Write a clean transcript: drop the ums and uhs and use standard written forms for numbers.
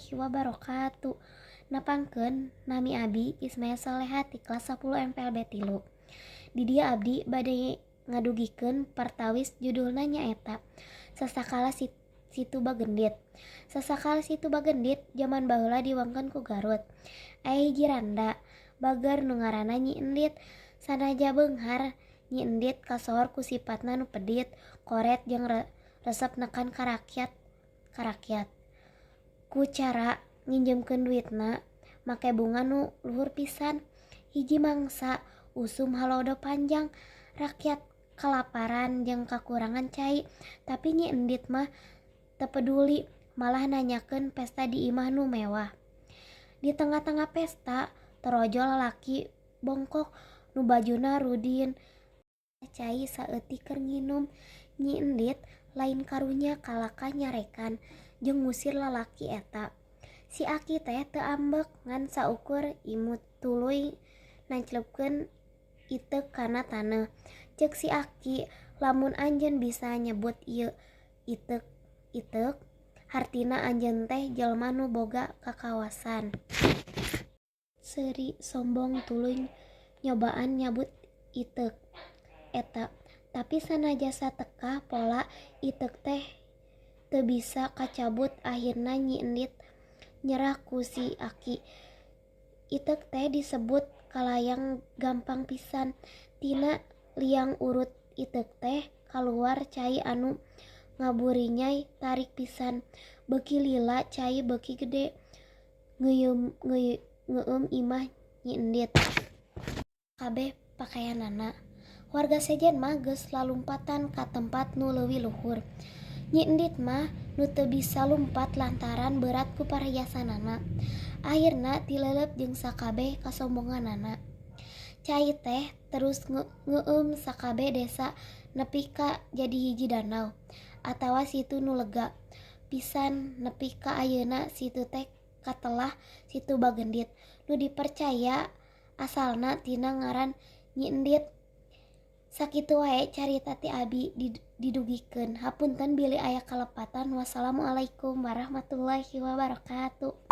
Warahmatullahi wabarakatuh. Nepangkeun nami abi Ismaya Soleha ti kelas 10 MPLB 3. Di dieu abdi bade ngadugikeun pertawis judulna nyaeta Sasakala Situ Bagendit. Sasakala Situ Bagendit jaman baheula diwengkeun ku Garut. Aya hiji randa bager nu ngaranna Nyi Endit. Sanaja beunghar, Nyi Endit kasohor ku sipatna nu pedit, koret jeung resep neken ka rakyat. Ku cara nginjeumkeun duitna make bunga nu luhur pisan. Hiji mangsa usum halodo panjang, rakyat kalaparan jeung kakurangan cai, tapi Nyi Endit mah teu peduli, malah nanyakeun pesta di imah nu mewah. Di tengah-tengah pesta, torojol lalaki bongkok nu bajuna rudin cai saeutik keur nginum. Nyi Endit lain karunya kalakah nyarekan jeung ngusir lalaki eta. Si aki teh teu ambek ngan saukur imut tuluy nanclepkeun iteuk kana taneuh. Ceuk si aki, "Lamun anjeun bisa nyebut ieu iteuk, hartina anjeun teh jelema nu boga kakawasan." Seuri sombong tuluy nyobaan nyabut iteuk eta, tapi sanajan satekah pola iteuk teh teu bisa kacabut. Ahirna Nyi Endit nyerah ku si aki. Iteuk teh disebut kalayang gampang pisan. Tina liang urut iteuk teh kaluar cai anu ngaburinyay tarik pisan. Beuki lila cai beuki gede ngeueum imah Nyi Endit. Kabeh pakayanana. Warga sejen mah geus lalumpatan ka tempat nu leuwih luhur. Nyi Endit mah nu teu bisa lumpat lantaran beurat ku parhiasanana. Ahirna tileuleub jeung sakabeh kasombonganana. Cai teh terus ngeueum sakabeh desa nepi ka jadi hiji danau atawa situ nu lega pisan. Nepi ka ayeuna situ teh katelah Situ Bagendit nu dipercaya asalna tina ngaran Nyi Endit. Sakitu wae carita ti abi didugikeun. Hapunten bilih aya kalepatan. Wassalamualaikum warahmatullahi wabarakatuh.